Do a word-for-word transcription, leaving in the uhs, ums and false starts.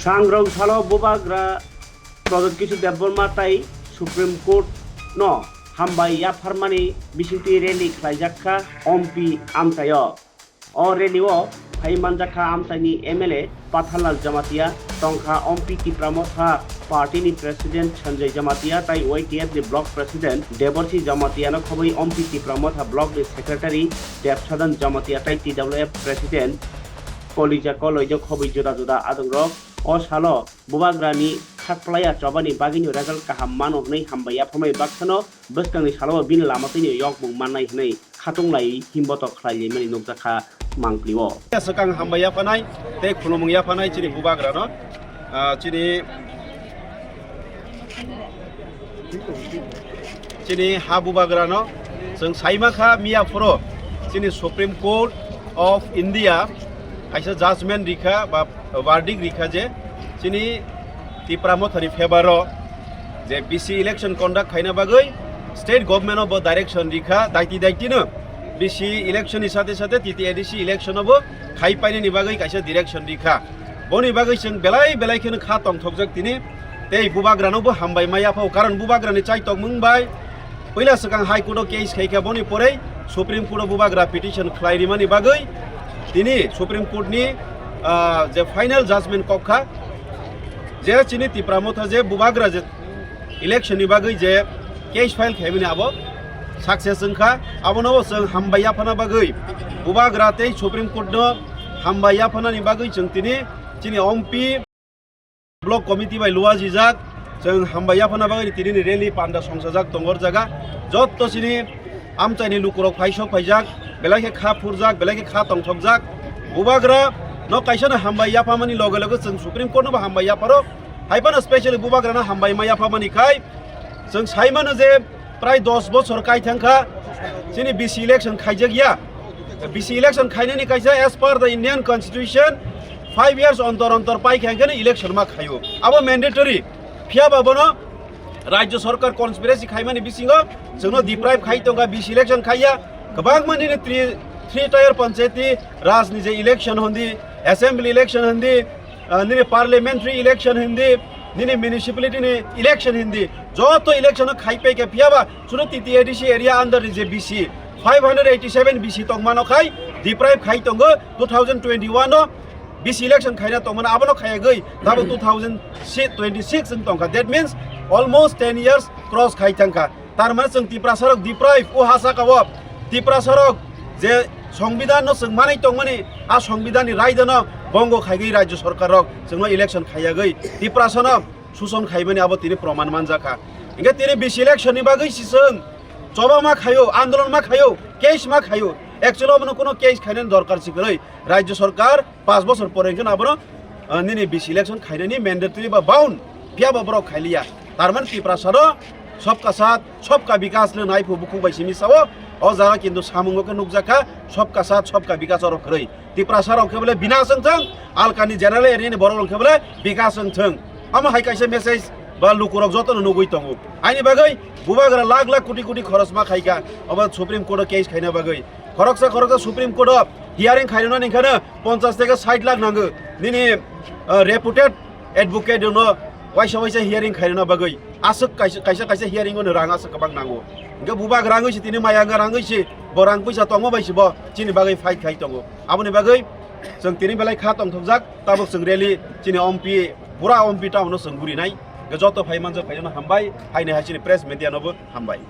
Sangrong salo Bubagra Pradyot Kishore Debbarma tai Supreme Court no hambai yapharmani bisingtwi rally khlaijak kha Ompi amchaio. O rally o phai manjak kha amchaini M L A Pathanlal Jamatia, tongkha Ompi Tipra Motha party ni president Sanjay Jamatia tai Y T F ni block president Deborsi Jamatia no khobwi Ompi Tipra Motha block ni secretary Debsadan Jamatia tai T W F president Kolija Koloi no khobwi juda juda adongrok. O salo Bubagrani khakplaiya chobani bagwino result kaham mano hwnwi hambai yapharmai baksano bwskangni salo bini lama twino yokmung mannai hwnwi khatung lai himbotok khlai laimani nukjakha mangpli-o. Swkang hambai yaphanai tei khulumung yaphanai chini Bubagrano, ah, chini, chini ha Bubagrano chwng saimakha miya phoro chini Supreme Court of India kaisa judgment rikha ba verdict rikha je chini Tipra Mothani favor o je B C election conduct khaina bagwi state government o bo direction rikha, daiti daiti no B C election ni sate sate T T A D C election o bo khai painani bagwi kaisa direction rikha. Boni bagwi chwng belai belai kheno kha tongthokjak tini tei Bubagrano bo hambai ma yaphao, karon Bubagrani chaitokmung bai puila swkang High Court o case khaikha, boni porei Supreme Court o Bubagra petition khlai rimani bagwi tini Supreme Court ni, ah, je final judgment kokha je chini Tipra Motha je Bubagra je election ni bagwi je case file khaimani abo success wngkha, abono bo chwng hambai yaphana bagwi Bubagra tei Supreme Court no hambai yaphanani bagwi chwng tini chini Ompi Block Committee bai luajijak, chwng hambai yaphana bagwi tini ni rally panda songsajak tongor jaga. Jotto chini amchaini lukurok phaisok phaijak, belai khe kha phurjak, belai khe kha tongthokjak. Bubagra no kaisa no hambai yaphamani loge loge chwng Supreme Court no bo hambai yapharo. Hai phano specially Bubagra no hambai ma yaphamani khai chwng sai mano je prai dos bochor kai thangkha chini B C election khaijak ya. B C election khainani kaisa as per the Indian Constitution five years ontor ontor pai kha hwnkhe election ma khaio. Abo mandatory. Phiya ba bono Rajya Sarkar conspiracy khaimani bisingo chwngno deprive khai tongkha, B C election khaiya. Kwbangma nini three, three tier panchayati raj ni je election hondi, assembly election hondi, ah, nini parliamentary election hondi, nini municipality ni election hondi, joto election o khai pai kha, phiya ba chwngno T T A D C area under ni je B C, five hundred eighty seven B C tongmano khai deprive khai tongo two thousand twenty-one o B C election khaina tongmano, abono khayagwi tabuk two thousand twenty-six wng tongkha. That means almost ten years cross khai thangkha. Tar mane chwng Tiprasa rok deprive, o ha saka o Tiprasa rok je Songbidan no chwng manwi tongmani, a Songbidan ni raida no bongo khaigwi Rajya Sarkar rok chwngno election khaiyagwi Tiprasa no suson khaimani abo tini proman manjakha. Hingke tini B C election ni bagwi si chwng choba ma khaio, andolon ma khaio, case ma khaio. Actually obono kuno case khainani dorkar si kwrwi. Rajya Sarkar panch bochor pore hingke abono, ah, nini B C election khainani mandatory ba bound, phiya ba borok khailiya. Tar mane Tiprasa no sabka saath, sabka bikas le nai phu bukhuk bai simi sao, o jaga kintu samungo khe nukjakha, sabka saath, sabka bikas oro kwrwi. Tiprasa rok khe bole binas wng thang, alkani general area ni borok rok khe bole bikas wng thang. Omo hai kaisa message ba lukurok jotono nugwi tongo. Aini bagwi Bubagra lakh lakh koti koti khorosma khaikha, obo Supreme Court o case khaina bagwi. Khoroksa khoroksa Supreme Court o hearing khairoknani hwnkhe no ponchash theke sait lakh nango. Nini, ah, reputed advocate no waisa waisa hearing khairokna bagwi. Aswk kaisa, kaisa, kaisa hearing o no rang aswk kwbang nango. Hingke Bubagra wngwi se tini maya wngya rang wngwi se bo rang puisa tongma bai se bo chini bagwi fight khai tongo. Aboni bagwi chwng tini belai kha tongthokjak, tabuk chwng rally chini Ompi, pura Ompi town no chwng gurinai. Hingke joto phai manjak phai no hambai, haini hai chini press media no bo hambai.